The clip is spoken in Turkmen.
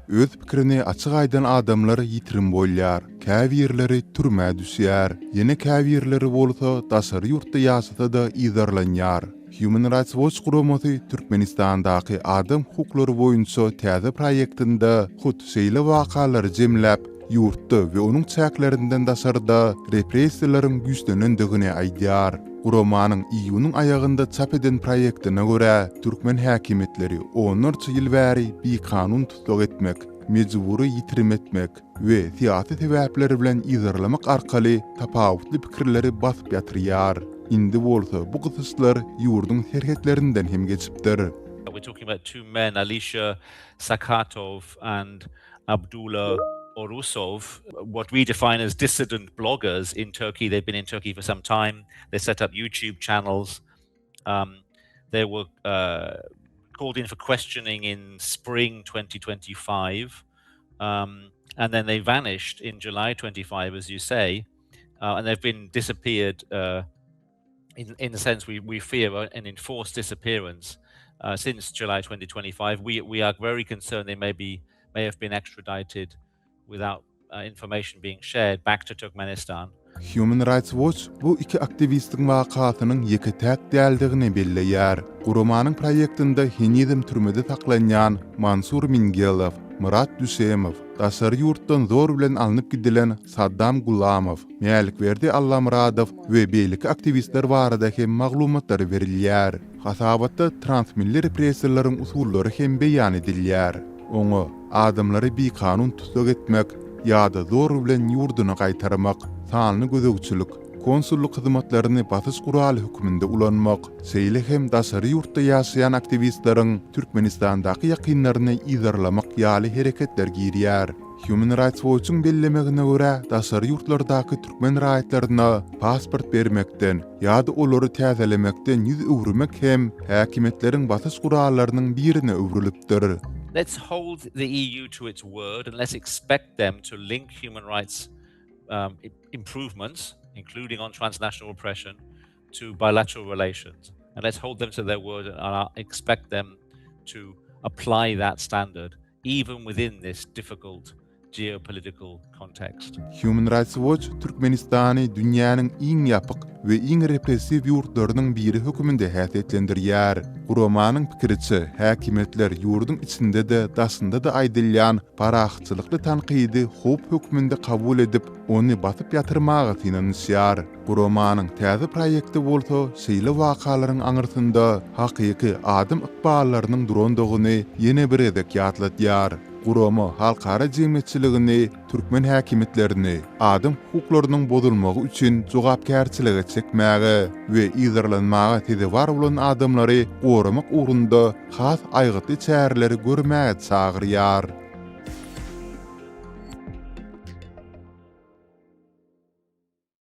Öz pikirini açyk aýdan adamlar ýitirim bolýar, käbirleri türmä düşýär, ýene käbirleri bolsa daşary ýurtda ýaşasa-da yzarlanýar. Human Rights Watch guramasy Türkmenistandaky adam hukuklary boýunça täze proýektinde hut şeýle wakalary jemläp, ýurtda we onuň çäklerinden daşarda repressiýalaryň güýçlenendigini aýdýar. Guramanyň iýunyň aýagynda çap eden proýektine görä, türkmen häkimiýetleri onlarça ýyl bäri bikanun tussag etmek, mejbury ýitirim etmek we syýasy sebäpler bilen yzarlamak arkaly tapawutly pikirleri basyp ýatyrýar. Indi bolsa bu gysyşlar ýurduň serhetlerinden hem geçipdir. We're talking about two men, Alisher Sakatov and Abdulla Orusov, what we define as dissident bloggers in Turkey. They've been in Turkey for some time. They set up YouTube channels. Um, they were uh, called in for questioning in spring 2025. Um, and then they vanished in July 25, as you say, uh, and they've been disappeared uh, in, in the sense we, we fear an enforced disappearance uh, since July 2025. We, we are very concerned they may, be, may have been extradited without uh, information being shared back to Turkmenistan. Human Rights Watch bu iki aktiwistiň wakasynyň ýeke-täk däldigini belleýär. Guramanyň proýektinde henizem türmede saklanýan Mansur Mingelow, Myrat Düşemow, daşary ýurtdan zor bilen alnyp gidilen Saddam Gulamow, Mälikberdi Allamyradow we beýleki aktiwistler barada hem maglumatlar berilýär. Hasabatda transmilli repressiýalaryň usullary hem beýan edilýär. Oňa adamlary bikanun tussag etmek ýa-da zor bilen ýurduna gaýtarmak, sanly gözegçilik, konsullyk hyzmatlaryny basyş guraly hökmünde ulanmak, şeýle hem daşary ýurtda ýaşaýan aktiwistleriň Türkmenistandaky ýakynlaryny yzarlamak ýaly hereketler girýär. Human Rights Watch-yň bellemegine görä, daşary ýurtlardaky türkmen raýatlaryna pasport bermekden ýa-da olary täzelemekden ýüz öwürmek hem häkimiýetleriň basyş gurallarynyň birine öwrülipdir. Let's hold the EU to its word and let's expect them to link human rights um, improvements, including on transnational repression, to bilateral relations. And let's hold them to their word and uh, expect them to apply that standard even within this difficult geopolitical context. Human Rights Watch Türkmenistany dünýäniň iň ýapyk we iň repressiw ýurtlarynyň biri hökmünde häsiýetlendirýär. Guramanyň pikiriçe, häkimiýetler ýurduň içinde-de, daşynda-da aýdylýan parahatçylykly tankydy howp hökmünde kabul edip, ony basyp ýatyrmaga synanyşýar. Guramanyň täze proýekti bolsa şeýle wakalaryň aňyrsynda hakyky adam ykballarynyň durandygyny ýene bir gezek ýatladýar. Gurama halkara jemgyýetçiligini türkmen häkimiýetlerini adam hukuklarynyň bozulmagy üçin jogapkärçilige çekmäge we yzarlanmaga sezewar bolan adamlary goramak ugrunda has aýgytly çäreleri görmäge çagyrýar.